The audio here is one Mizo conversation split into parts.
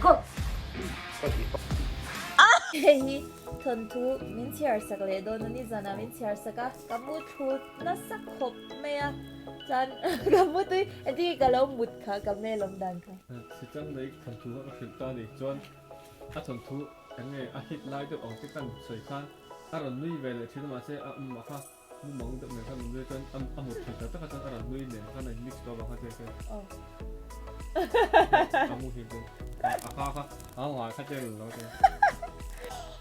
Go! Hei hi thawnthu min chhiar sak leh dawn a ni zanah min chhiar sak a ka mu thu nasa khawp mai a chuan ka mu tui engtin ka lo mut kha ka hmel awm dan kha. Sichang nei thawnthu kha ka hrilh ta a ni chuan a thawnthu eng nge a hit lai deuh ang te kan sawi khan a rawn nui ve leh thin a mahse a awm ah kha Mumang deuh nen khan rawn nui chuan a mut thei tak takah chuan a rawn nui nen khan a in mix tawh avang khan chuan a muhil chuan a kha kha a ngai kha tel lo chuan.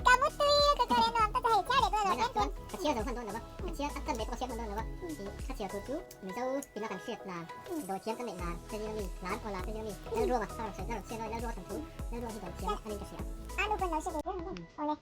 Ka mu tui ka chuan en nuam tak a hei chhiar leh dawn lo tlem tlem. Ka chhiar zo hman dawn lo va, ka chhiar a kan ve pawh ka chhiar hman dawn lo va, tih ka chhiar tur chu Mizo tina kan hriat lar, dawithiam kan neih lar te zinga mi, lar aw lar te zinga mi, Lalruanga ka rawn sawi ka rawn chhiar dawn Lalruanga thanthu, Lalruanga hi dawithiam a niin ka hria. A nu pawn lo hre ve reng ang em? Awle.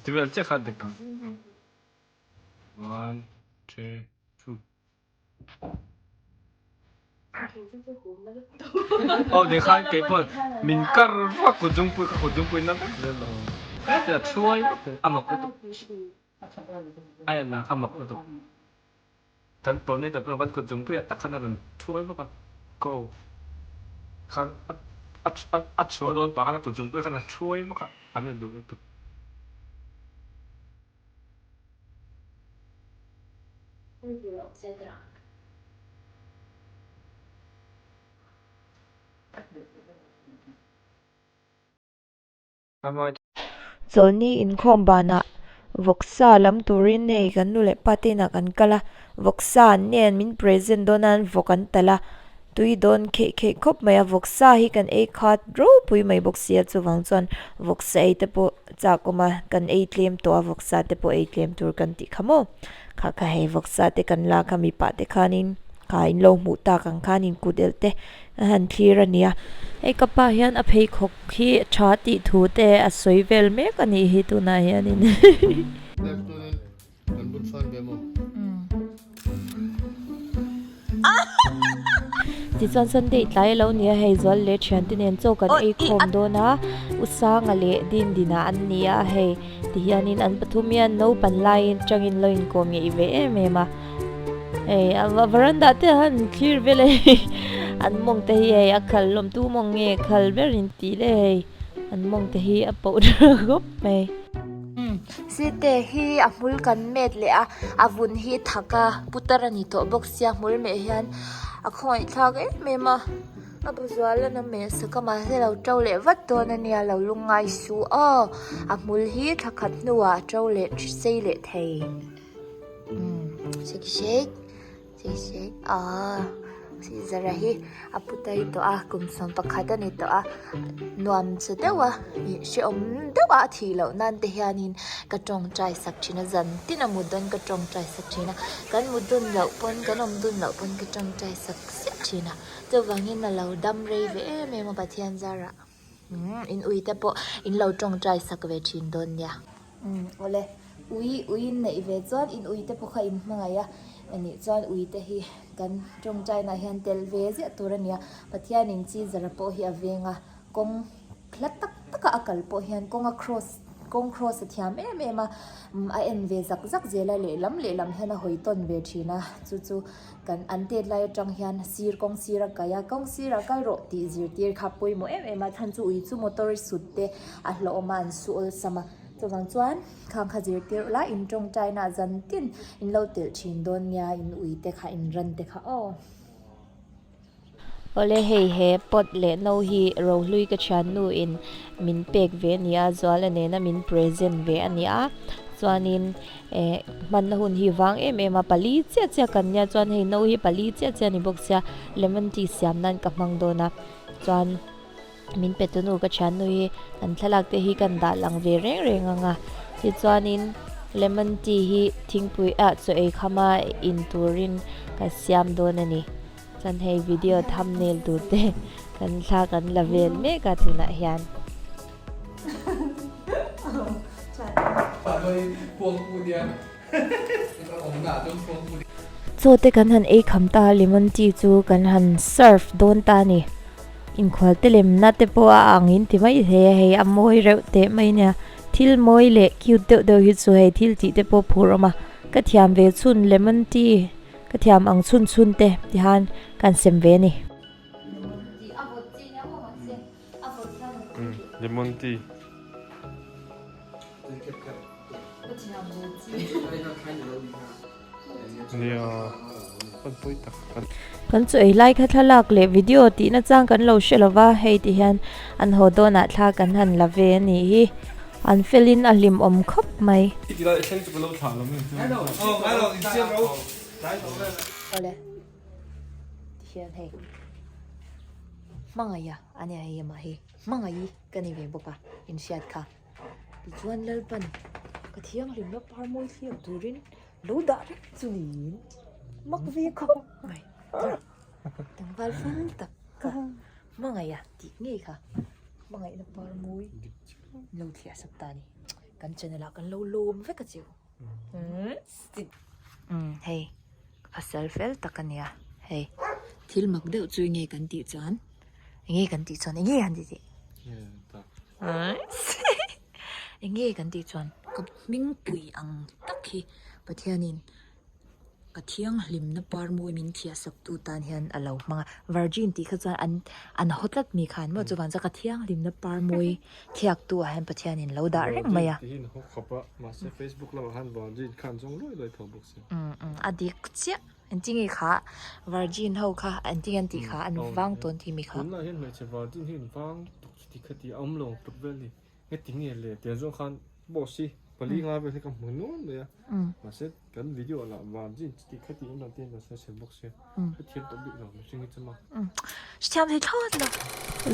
Ti vel chiah kha dik ang. One, two, two. Aw ni khan kei pawh min kar vak kut zungpui ka kut zungpui na vek zel lo. Tia thuai a mak lutuk. A en ang kha mak lutuk. Kan tawn ni tak kan kut zungpui ah tak khan a rawn thuai vak a. Go. Khan a a chhuah dawn pah khan a kut zungpui khan a thuai vak a an rawn duh lutuk. Chawlhni inkhawm banah vawksa lam turin hei kan nu leh pa te inah kan kal a, vawksa an nen min present dawn a an vawk an talh a, tui dawn kheih kheih khawp mai a, vawksa hi kan ei khat ropui mai bawk sia chuvang chuan vawksa ei te pawh chak awm a, kan ei tlem tawh a vawksa te pawh ei tlem tur kan tih kha maw, kha kha hei vawksa te kan lak a mipa te khanin kha in lo hmuh tak ang khanin kut elh te a han thlir a nia. Hei ka pa hian a pheikhawk hi tha tih thu te a sawi vel mek a nih hi tunah hianin. Tichuan Sunday tlai a lo ni a, hei Zual leh thiante nen chaw kan ei khawm dawn a, U Sanga leh Dindina an ni a, hei tihianin an pathum hian naupan laiin tangin lo inkawm ngeih ve em em a. Hei a veranda te han thlir vel a hei an mawng te hi hei a khal hlawm tu mawng nge khal ber in tih le hei an mawng te hi a poh der khawp mai. Site hi a hmul kan met leh a a vun hi thak a putar a ni tawh bawk sia hmul meh hian a khawngaih thlak em em a. A bu zual a na meh sak a mahse lo to leh vat dawn a nia lo lungngai suh aw a hmul hi thla khat hnuah a to leh sei leh thei. Shake shake shake shake aaa Caesar-a hi a pu tai tawh a kum 11 a ni tawh a nuam che deuh a ih hrehawm deuh a a thih loh nan te hianin ka tawngtai sak thin a zan tin a mut dawn ka tawngtai sak thin a kan mut dun loh pawn kan awm dun loh pawn ka tawngtai sak siah thin a chuvangin a lo dam rei ve em em a Pathian zarah umm in ui te pawh in lo tawngtai sak ve thin dawn nia. Umm awle ui ui in neih ve chuan in ui te pawh kha in hmangaih a anih chuan ui te hi kan tawngtai nah hian tel ve ziah tur a ni a Pathian in Caesar a pawh hi a veng a kawng hla tak tak a a kal pawh hian kawng a cross kawng cross a thiam em em a a en ve zak zak zel a lehlam lehlam hian a hawi tawn ve thin a chu chu kan an tet lai atang hian sir kawng sir a kai a kawng sir ah kal rawh tih zirtir kha pawimawh em em a chhan chu ui chu motor sut te a hlauhawm a an su awlsam a. Chuvang chuan khang kha zirtir ula in tawngtai nah zan tin in lo telh thin dawn nia in ui te kha in ran te kha aw. Awle hei he pot leh no hi rohlui ka thiannu in min pek ve a ni a Zuala nena min present ve a ni a. Chuanin eh hmanna hun hi vang em em a, pali chiah chiah kan nia chuan hei no hi pali chiah chiah a ni bawk sia lemon tea siam nan ka hmang dawn a chuan min pe tu nu ka thiannu hi kan thlalak te hi kan dah lang ve reng reng ang a tichuanin lemon tea hi thingpui ah chaw ei kham a in turin ka siam dawn a ni chuan hei video thumbnail tur te kan thla kan la vel mek a tunah hian. Chaw te kan han ei kham ta a, lemon tea chu kan han serve dawn ta a ni. Inkhual te lemna te pawh a ang in ti mai hle a, hei a mawi reuh teh mai nia. Thil mawi leh cute deuh deuh hi chu hei thil tih te pawh phur awm a, ka thiam ve chhun lemon tea ka thiam ang chhun chhun te tihan kan sem ve a ni. Lemon tea. Nia pan pawi tak kan. Kan chu ei lai kha thlalak leh video tih na chang kan lo hre lova hei ti hian an haw dawnah thla kan han la ve a nih hi. An felin a hlim awm khawp mai. Awle tihian hei hmangaih a ania hei amah hi hmangaih ka ni ve bawk a inhriat kha. Tichuan Lalpan ka thianghlimna par mawi thliak turin lo dah reng chu niin mak ve khawp mai. Tlangval fel tak ka hmangaih a tih ngei kha hmangaihna par mawi lo thliah sak ta a ni. Kan channel ah kan lo lawm vek a chiu. Umm hei pasal fel tak a nia hei thil mak deuh chu enge kan tih chuan enge kan tih chuan enge han ti teh enge kan tih chuan ka hmingpui ang tak hi Pathianin Ka thianghlimna par mawi min thiah sak tu tan hian a lo hmang a, virgin tih kha chuan an an haw tlat mi khan maw chuvang chuan ka thianghlimna par mawi thiak tu ah hian Pathianin lo dah reng mai a. Virgin tih hi an haw khawp a, mahse Facebook lamah khan virgin kha an zawng luai luai tho bawk si. Umm umm a dik chiah, engtinge kha virgin ho kha engtinge an tih kha an vang tawn tih mi kha. Tunlai hian hmeichhe virgin hi an vang tuk chuti kha tih a awm lo ang tluk vel ni. Heti nge le tiang zawng khan boss hi pali nga vel hi ka hmu nual mai a mahse kan video ah lah virgin chuti khati em lo te in rawn sawi bawk sia ka thiam tawh bik lo mihring hi chu ma. Hrethiam thei thlawt lo.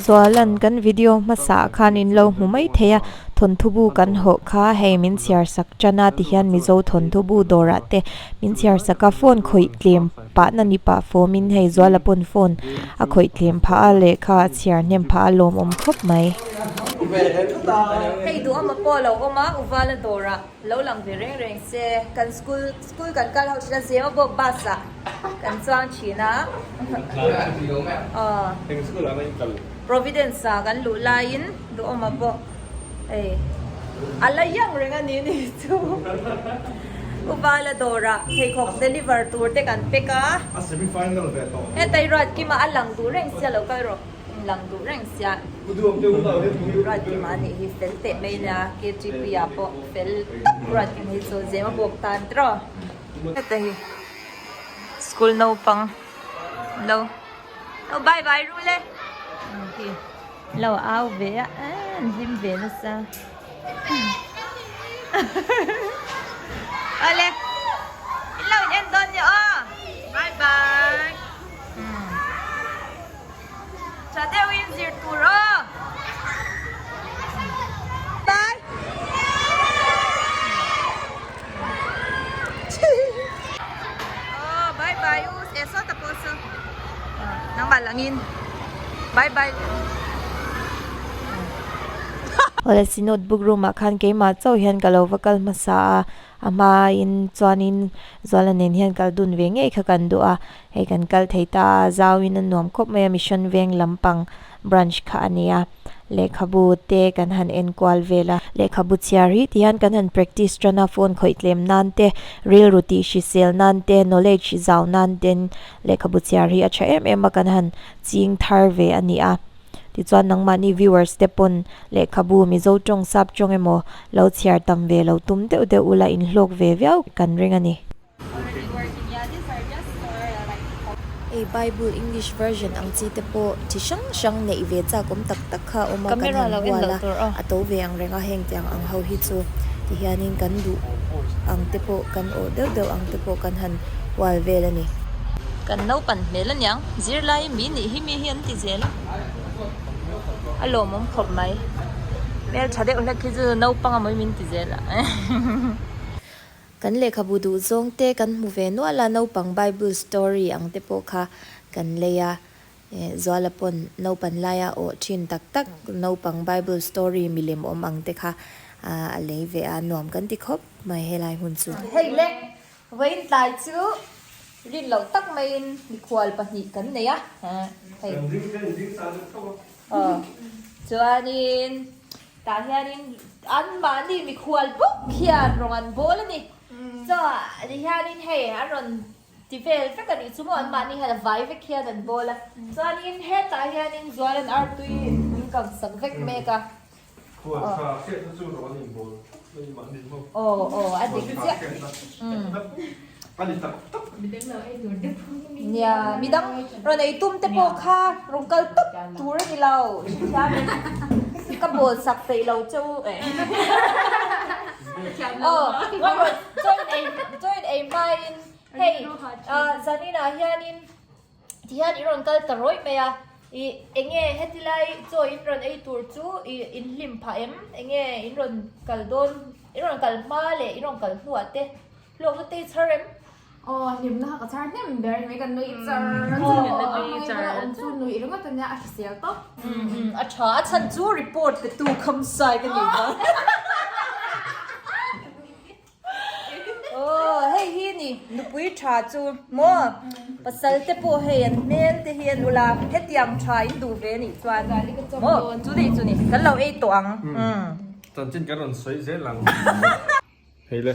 Zualan kan video hmasa ah khan in lo hmu mai thei a, thawnthu bu kan hawh kha hei min chhiar sak tan a tihian Mizo thawnthu bu dawr ah te min chhiar sak a phone khawih tlem pah na ni pah fawm in hei Zuala pawn phone a khawih tlem phah a lehkha a chhiar hnem phah a lawmawm khawp mai. Hei duh ama pawh lo awm a, Uvala dawrah lo lang ve reng reng se, kan school school kan kal ho thin a, Zema bawk bus ah kan chuang thin a, aw Providence ah kan luh laiin duh awma pawh hei a la yang reng a ni ni chu Uvala dawrah pheikhawk deliver tur te kan pack a, hetah i ruat kima a lang duh reng sia lo kal rawh. Lang duh reng sia. Ruatkima a nih hi fel teh mai nia KTP ah pawh fel tak Ruatkima hi chu zema bawk tan tiraw. Heta hi school naupang lo lo bye bye ru le hi lo au ve a an hlim ve nasa awle in lo in en dawn nia aw bye bye. Tha deuhin zir tur aw. Bye. Oh, bye bye u. E so ta pawh so. Nangmah langin. Bye bye. Awle notebook room ah khan keimah chauh hian ka lo va kal hmasa a. A hmain chuanin Zuala nen hian kal dun ve ngei kha kan duh a, hei kan kal thei ta a, zauin a nuam khawp mai a, Mission Veng lampang branch kha a ni a, lehkhabu te kan han enkual vel a, lehkhabu chhiar hi tihian kan han practice tan a, phone khawih tlem nan te, rilru tih hrisel nan te, knowledge zau nan ten lehkhabu chhiar hi a tha em em a, kan han ching thar ve a ni a. Tichuan nangmahni viewers te pawn lehkhabu Mizo tawng sap tawng emaw lo chhiar tam ve lo tum deuh deuh ula inhlawk ve viau kan ring a ni. Hei Bible English version ang chi te pawh chi hrang hrang neih ve chak awm tak tak kha a awm a, kan han hual a, a to ve ang reng a heng tiang ang ho hi chu. Tihianin kan duh ang te pawh kan awh deuh deuh ang te pawh kan han hual vel a ni. Kan naupan hmel aniang, zirlai mi nih hi mi hi an ti zel a, a lawmawm khawp mai. Hmeltha deuh hlek hi chu naupang amawi min ti zel a. Kan lehkhabu duh zawng te kan hmu ve nual a, naupang Bible story ang te pawh kha kan lei a, Zuala pawn naupan laia awh thin tak tak naupang Bible story milem awm ang te kha a lei ve a, nuam kan ti khawp mai helai hmun chu. Hei le, vawiin tlai chu rin loh tak maiin mikhual pahnih kan nei a, hei. Chuanin tah hianin anmahni mikhual bawk hian rawn an bawl a ni. Chuan hianin hei an rawn Ti vel vek a nih chu maw anmahni hian a vai vek hian an bawl a chuanin hetah hianin zual an artui an kang sak vek mek a. Khuan tha hriatna chu rawn an inbawl thap mai mahni maw. Aw aw a dik chiah. A ni tak tak. Nia midang rawn ei tum te pawh kha rawn kal tawp tur a ni lo hrethiam in ka bawl sak peih lo che u eh. Aw chaw in ei chaw in ei hmain hei zaninah hianin tihian i rawn kal ta rawih mai a ih enge heti lai chaw in rawn ei tur chu ih in hlim phah em enge in rawn kal dawn in rawn kal hma leh in rawn kal hnuah te hlawkna te i chhar em? Aw hlimna kha ka chhar hnem ber mai kan nui char char a awm chu nui ringawt ania a hrisel tawp. A tha a chhan chu report pe tu kham sai ka ni va. Aw hei hi ni nupui tha chu maw pasal te pawh hei an hmel te hi an ula hetiang tha in duh ve anih chuan maw chu ni chu ni kan lo ei tawh ang. Chanchin kan rawn sawi zel ang. Hei le,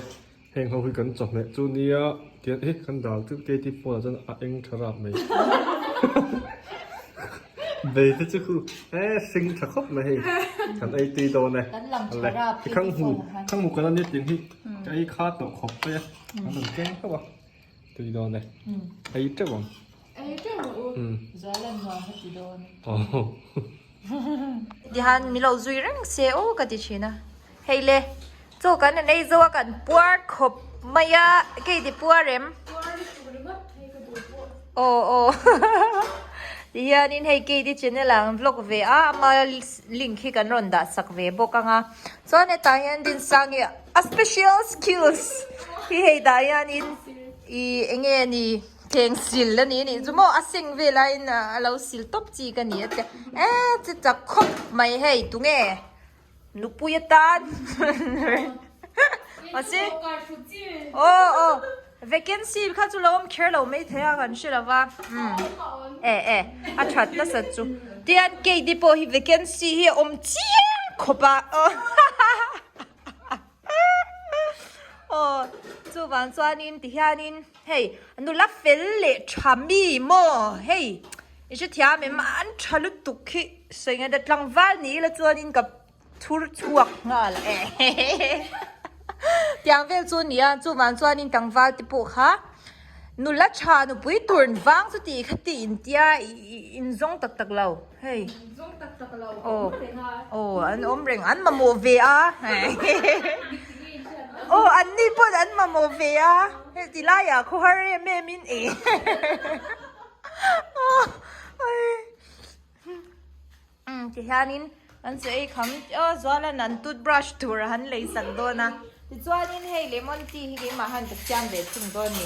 heng ho hi kan chawhmeh chu nia tian hi kan dal chu KT phone ah chuan a eng tha rap mai. Bei te chu khu e hring tha khawp mai hei kan ei tui dawn e. Kan lang tha rap KT phone ah khan. Khang mu kan ania tiang hi ka ei kha tawh khawp mai a, an rawn keng hlauh a tui dawn e. Ei teuh ang. Ei teuh rawh u. Zualan nuam ka ti dawn. Tihan mi lo zui reng se aw ka ti thin a. Hei le, chaw kan han ei zo a kan puar khawp mai a, kei ti puar em? Puar lutuk ringawt hei ka duh pawh. Aw aw ti hianin hei kei ti channel ah an vlog ve a, ama link hi kan rawn dah sak ve bawk ang a, chuan hetah hian Dinsangi a special skills hi hei dah hianin ih enge ni thleng sil a ni anih chu maw a seng vel aiin a lo sil tawp chi ka ni a tia e che chak khawp mai hei tunge. Nupui atan mahse aw aw vacancy kha chu lo awm kher lo mai thei a kan hre lo va e e a that nasa chu tian kei te pawh hi vacancy hi a awm chiang khawp a aw chuvang chuanin tihianin hei nula fel leh tha mi maw hei. I hrethiam em an tha lutuk hi sawi ngai ta tlangval ni ila chuanin ka thur chhuak nghal e tiang vel chu nia chuvang chuanin tlangval te pawh kha nula tha nupui tur vang chu tih kha tih in tia in zawng tak tak lo hei aw aw an awm reng an mamawh ve a aw an ni pawh an mamawh ve a hei ti laiah khawhar em em in e. Tihianin an chu ei kham aw Zuala'n an toothbrush tur a han lei sak dawn a tichuanin hei lemon tea hi keimah han ka siam ve thung dawn a ni.